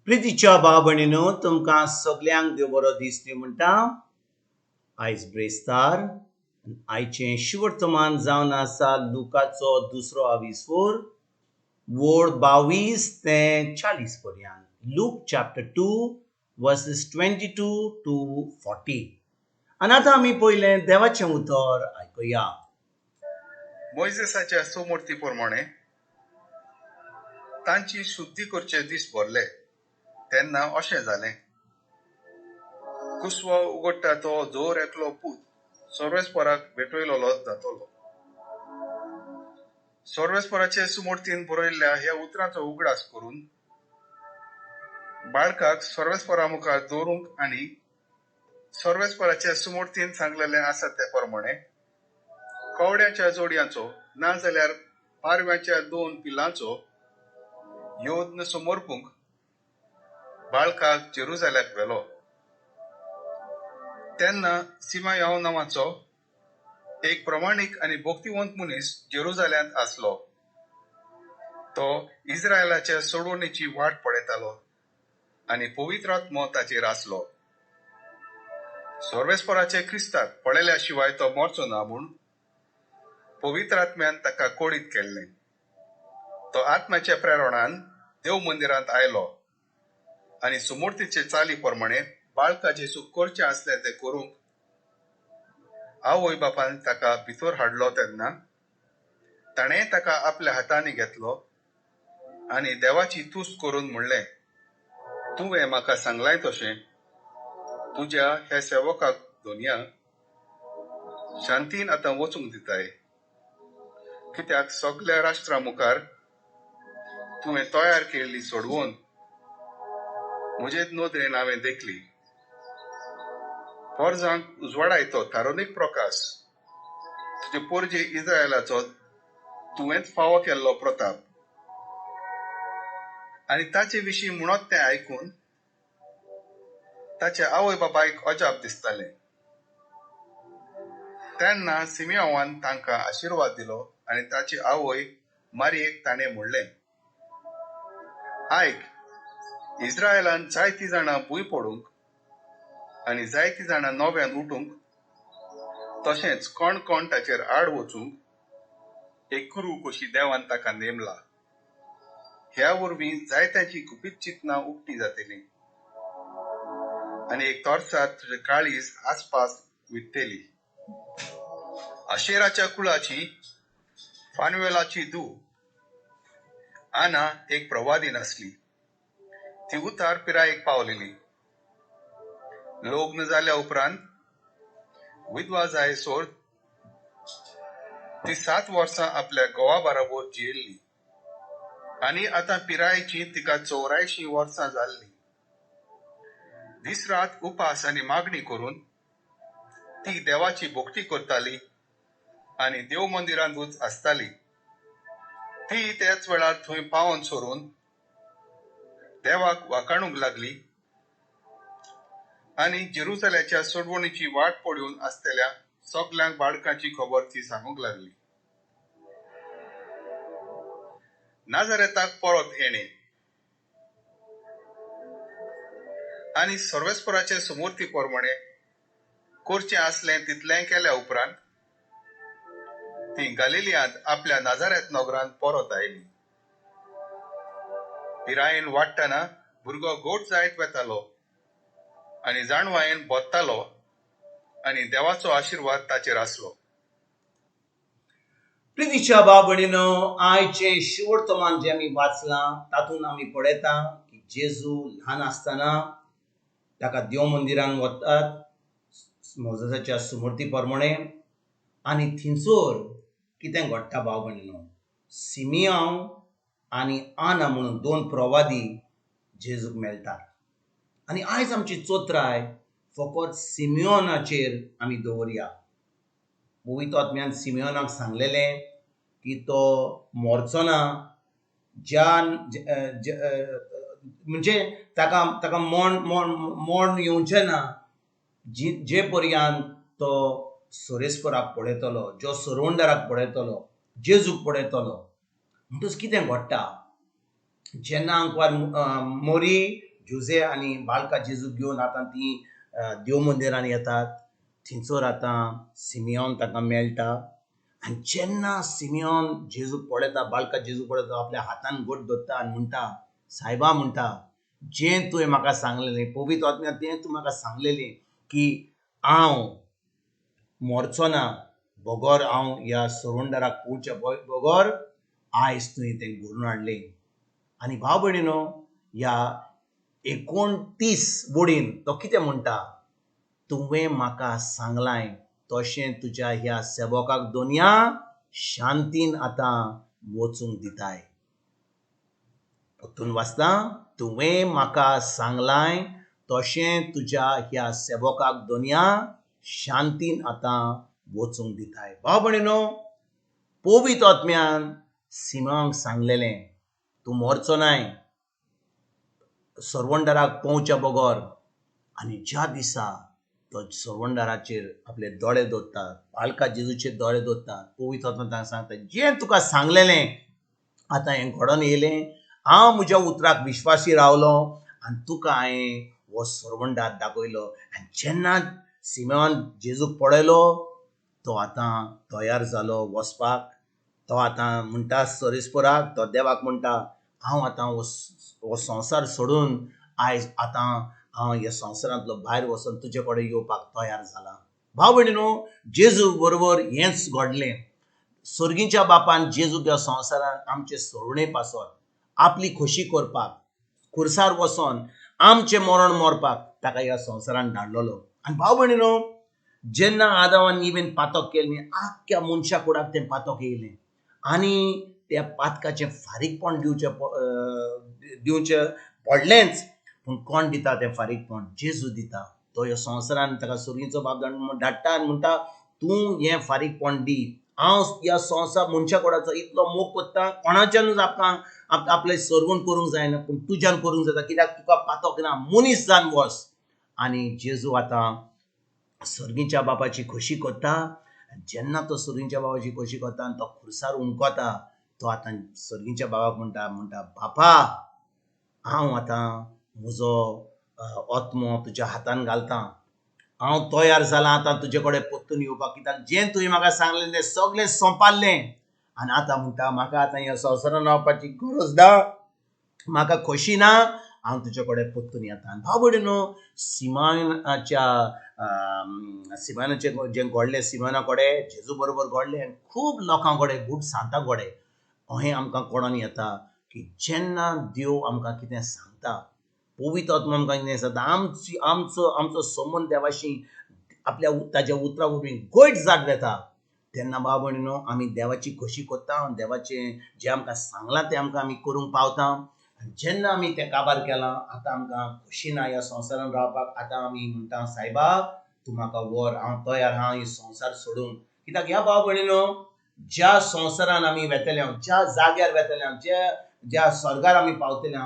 प्रितीच्या भाव भयणीनो, तुमकां सगल्यांक देव बरो दीस दी म्हणटा. आयज ब्रेस्तार, आयचें शिवर्तमान जावन आसा लुकाचो दुसरो आविस्फोर, वोळ 22 ते 40 पर्यंत. Luke chapter 2 verses 22 to 40. आनी आतां आमी पयलें देवाचें उतर आयकुया. मोयजेसाच्या सुमूर्ती प्रमाणे तांची शुद्धी करचे दीस भरले तेन्ना अशें जालें, कुसवो उगडटा तो जोर एकलो पूत सर्वेस्पराक भेटयलेलो जातलो. सर्वेस्पराचे सुमूर्तीन बरयल्ल्या ह्या उतरांचो उगडास करून बाळकाक सर्वेस्परा मुखार दवरूंक आनी सर्वेस्पराचे सुमूर्तीन सांगलेलें आसा ते प्रमाणे कवड्याच्या जोडयांचो ना जाल्यार पारव्याच्या 2 पिलांचो योद्न समर्पूंक बाळकाक जेरुजाल्याक व्हेलो. तेन्ना सिमायांव नांवाचो एक प्रमाणीक आनी भक्तिवंत मनीस जेरुजाल्यांत आसलो. तो इस्रायलाच्या सोडवणेची वाट पळयतालो आनी पवित्र आत्मो ताचेर आसलो. सर्वेस्पराचे क्रिस्ताक पळयल्या शिवाय तो मरचो ना म्हूण पवित्र आत्म्यान ताका कोडीत केल्लें. तो आत्म्याच्या प्रेरणान देव मंदिरांत आयलो आनी सुमूर्तीचे चाली प्रमाणे बाळका जेजूक करचें आसलें तें करूंक आवय बापान ताका भितर हाडलो. तेन्ना ताणें ताका आपल्या हातांनी घेतलो आनी देवाची तुस्त करून म्हणलें, तुवें म्हाका सांगलाय तशें तुज्या ह्या सेवकाक दोनया शांतीन आतां वचूंक दिताय, कित्याक सगल्या राष्ट्रा मुखार तुवें तयार केल्ली सोडवून म्हजे नदरेन हांवें देखली. पोरजांक उजवाडायतो थारोनीक प्रकाश, तुजे पोरजे इस्रायलाचो तुवेंच फावो केल्लो प्रताप. आनी ताचे विशीं म्हणत तें आयकून ताचे आवय बापायक अजाप दिसतालें. तेन्ना सिमियांवान तांकां आशिर्वाद दिलो आनी ताची आवय मारयेक ताणें म्हणलें, आयक, इस्रायलान जायतीं जाणां भूंय पडूंक आनी जायतीं जाणां नव्यान उठूंक, तशेंच कोण कोण ताचेर आड वचूंक एक कुरू कशी देवान ताका नेमला. ह्या वरवीं जायत्यांची गुपीत चिंतनां उक्ती जातली आनी एक तोरसात तुजे काळीज आसपास विट्टेली. आशेराच्या कुळाची फानुएलाची धूव आना एक प्रवादीन आसली. ती उतार पिरायेक पावलेली. लग्न जाल्या उपरांत विधवा जायसर ती 7 वर्सां आपल्या घोवा बरोबर जियेल्ली आनी आतां पिरायेची तिका 84 वर्सां जाल्ली. दीस रात उपास आनी मागणी करून ती देवाची भक्ती करताली आनी देव मंदिरांतूच आसताली. ती त्याच वेळार थंय पावन सरून देवाक वाकाणूंक लागली आनी जेरुजाल्याच्या सोडवणीची वाट पळोवन आसतल्या सगल्यांक बाळकांची खबर ती सांगूंक लागली. नाजारेताक परत येणे आनी सर्वेस्पराचे सुमूर्ती प्रमाणे करचें आसलें तितलें केल्या उपरांत ती गालिलियांत आपल्या नाजारेत नगरांत परत आयली. पिरायेन वाडटना भुरगो गोड जायत वेतालो आनी जाणवायेन बोत्तालो आनी देवाचो आशिर्वाद ताचेर आसलो. प्रितीच्या भाव भयणीनो, आयचें शिवर्तमान जें आमी वाचलां तातूंत आमी पळयता की जेजू ल्हान आसतना ताका देव मंदिरान वतात मोजेसाच्या सुमूर्ती प्रमाणे आनी थिंचोर कितें घडटा भाव भयणीनो, सिमियांव आनी आना म्हणून 2 प्रवादी जेजूक मेळटात. आनी आयज आमची चोत्राय फकत सिमियोनाचेर आमी दवरया. पवित्र आत्म्यान सिमियोनाक सांगलेलें की तो मरचो ना, ज्या म्हणजे ताका ताका मरण मरण मरण येवचें ना जे पर्यंत तो सोरेस्पराक पळयतलो, जो सोरवंडाराक पळयतलो, जेजूक पळयतलो. म्हणटच कितें घडटा, जेन्ना आंकवार मोरी जुजे आनी बालका जेजूक घेवन आतां ती देव मंदिरान येतात. थंयसर आतां सिमियोन ताका मेळटा आनी जेन्ना सिमियोन जेजूक पळयता, बालका जेजूक पळयता, आपल्या हातान घट धरता आनी म्हणटा, सायबा म्हणटा, जें तुवें म्हाका सांगलेलें पवित्र आत्म्यान तें तूं म्हाका सांगलेलें की हांव मरचो ना बगर हांव ह्या सरवंडाराक पोवच्या बगर आयज तुवें तें घडोवन हाडलें. आनी भाव भयणीनो, ह्या 29 बोडीन तो कितें म्हणटा, तुवें म्हाका सांगलाय तशें तुज्या ह्या सेवकाक दोनया शांतीन आतां वचूंक दिताय. परतून वाचता, तुवें म्हाका सांगलाय तशें तुज्या ह्या सेवकाक दोनया शांतीन आतां वचूंक दिताय. भाव भयणीनो, पवित्र आत्म्यान सिमांक सांगलेलें तूं मरचो नाय सरवंडाराक पोवच्या बगर. आनी ज्या दिसा तो सरवंडाराचेर आपले दोळे दवरता, बालका जेजूचेर दोळे दवरता, पवित्र आत्मा तांकां सांगता जें तुका सांगलेलें आतां हें घडोवन येयलें, हांव म्हज्या उतराक विश्वासी रावलो आनी तुका हांवें हो सरवंडार दाखयलो. आनी जेन्ना सिमेवान जेजूक पळयलो तो आतां तयार जालो वचपाक. तो आतां म्हणटा सरेस्पराक, तो देवाक म्हणटा हांव आतां हो संवसार सोडून आयज आतां हांव ह्या संवसारांतलो भायर वचून तुजे कडेन येवपाक तयार जाला. भाव भयणीनो, जेजू बरोबर हेंच घडलें. सर्गीच्या बापान जेजूक ह्या संवसारान आमचे सोडणे पासत आपली खोशी करपाक खुर्सार वचोन आमचें मरण मरपाक ताका ह्या संवसारान धाडलेलो. आनी भाव भयणीनो, जेन्ना आदावान इवेन पातक केलें, आख्ख्या मनशा कुडाक तें पातक येयलें आनी त्या पातकाचें फारीकपण दिवचें दिवचें पडलेंच. पूण कोण दिता तें फारीकपण? जेजू दिता. तो ह्या संवसारान ताका सर्गीचो बाप धाडटा आनी म्हणटा तूं हें फारीकपण दी. हांव ह्या संवसार मनशा कोडाचो इतलो मोग करता, कोणाच्यानूच आपलें सर्वण करूंक जायना, पूण तुज्यान करूंक जाता, कित्याक तुका पातक ना, मनीस जावन वस. आनी जेजू आतां सर्गीच्या बापाची खोशी करता. जेन्ना तो सर्गीच्या बाबाची खोशी करता आनी तो खुर्सार उमकता, तो आतां सर्गीच्या बाबाक म्हणटा, म्हणटा बापा हांव आतां म्हजो आत्मो तुज्या हातान घालता, हांव तयार जालां आतां तुजे कडेन परतून येवपाक, कित्याक जें तुवें म्हाका सांगलें तें सगळें सोंपारलें. आनी आतां म्हणटा म्हाका आतां ह्या संवसारान रावपाची गरज ना, म्हाका खोशी ना, हांव तुजे कडेन परतून येता. आनी भाव भयणीनो, सिमानाच्या सिमानाचें जें घडलें, सिमाना कडेन जेजू बरोबर घडलें आनी खूब लोकां कडेन, खूब सांतां कडेन अहें आमकां कळोन येता की जेन्ना देव आमकां कितें सांगता, पवित्र आत्मा आमकां कितें सांगता, आमची आमचो आमचो संबंद देवाशी आपल्या ताज्या उतरा वरवीं घट जाग वेता, तेन्ना भाव भयणीनो आमी देवाची खोशी करता, देवाचें जें आमकां सांगलां तें आमकां आमी करूंक पावता. आनी जेन्ना आमी तें काबार केलां, आतां आमकां खोशी ना ह्या संवसारान रावपाक, आतां आमी म्हणटा सायबा तूं म्हाका व्हर, हांव तयार आहा ही संवसार सोडूंक. कित्याक ह्या भाव भयणीनो, ज्या संवसारान आमी वेतले, ज्या जाग्यार वेतले, ज्या ज्या स्वर्गार आमी पावतले,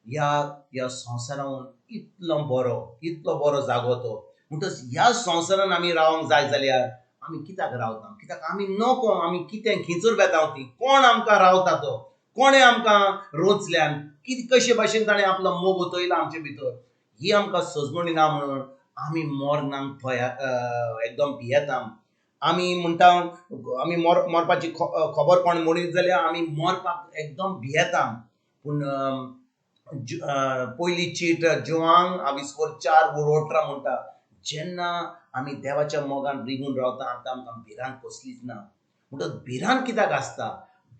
ह्या ह्या संवसारान इतलो बरो, इतलो बरो जागो तो. म्हणटच ह्या संवसारान आमी रावंक जाय जाल्यार आमी कित्याक रावता? कित्याक आमी नको, आमी कितें खिंचूर वेता ती, कोण आमकां रावता तो, कोणें आमकां रोचल्यान, कितें कशे भाशेन ताणें आपलो मोग ओतयला आमचे भितर, ही आमकां सजमणी ना म्हणून आमी मरणाक तयार एकदम भियेता. आमी म्हणटा आमी मरपाची खबर कोण म्हणीत जाल्यार आमी मरपाक एकदम भियेता. पूण पयली चीट जुवांक 4:18 म्हणटा, जेन्ना आमी देवाच्या मोगान रिगून रावता आतां आमकां भिरांत कसलीच ना. म्हणटच भिरांत कित्याक आसता?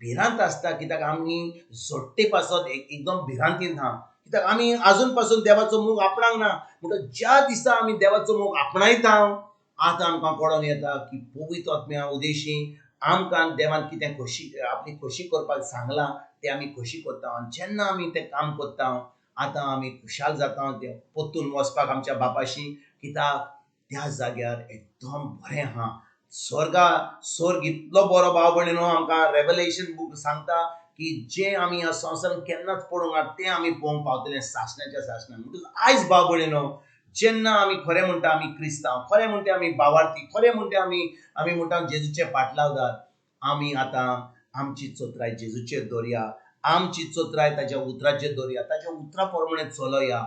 भिरांत आसता कित्याक आमी झोट्टे पासत एकदम भिरांतीन आहा, कित्याक आमी आजून पासून देवाचो मोग आपणाक ना. म्हणटच ज्या दिसा आमी देवाचो मोग आपणायता, आतां आमकां कळोन येता की पवित्र आत्म्या उदेशी आमकां देवान कितें खोशी आपली खोशी करपाक सांगलां तें आमी खोशी करता. आनी जेन्ना आमी तें काम करता, आतां आमी खुशाल जाता तें परतून वचपाक आमच्या बापाशी, कित्याक त्या जाग्यार एकदम बरें आहा. स्वर्गा स्वर्ग इतलो बरो भाव भयणीनो, आमकां रेवलेशन बूक सांगता की जें आमी ह्या संवसारान केन्नाच पळोवंक ना तें आमी पळोवंक पावतले सासणाच्या सासणान. म्हणटच आयज भाव भयणीनो, जेन्ना आमी खरें म्हणटा आमी क्रिस्तांव, खरें म्हणटा आमी बावार्थी, खरें म्हणटा आमी आमी म्हणटा जेजूचे पाटलावदार, आमी आतां आमची चोत्राय जेजूचेर दवरया, आमची चोत्राय ताज्या उतराचेर दवरया, ताज्या उतरा प्रमाणे चलोया.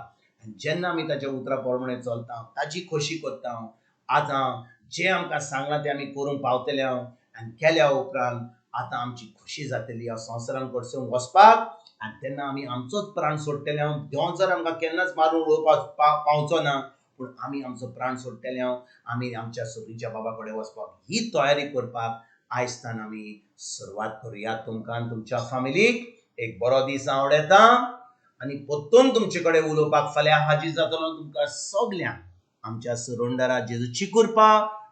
आनी जेन्ना आमी ताच्या उतरा प्रमाणे चलता, ताची खोशी करता, आतां जें आमकां सांगलां तें आमी करूंक पावतले आनी केल्या उपरांत आतां आमची खोशी जातली ह्या संवसारान कडसून वचपाक. आनी तेन्ना आमी आमचोच प्राण सोडटले. देव जर आमकां केन्नाच मारून उडोवपाक पावचो ना, पूण आमी आमचो प्राण सोडटले, आमी आमच्या सोबीच्या बाबा कडेन वचपाक ही तयारी करपाक आयजतान आमी सुरवात करुया. तुमकां आनी तुमच्या फामिलीक एक बरो दीस आवडता आनी परतून तुमचे कडेन उलोवपाक फाल्यां हाजीर जातलो. तुमकां सगल्यांक आमच्या सुरुंडरा जेजूची कृपा,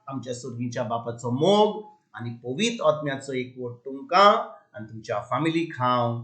आमच्या सुर्गीच्या बापाचो मोग आनी पवित्र आत्म्याचो एकवट तुमकां आनी तुमच्या फामिलीक हांव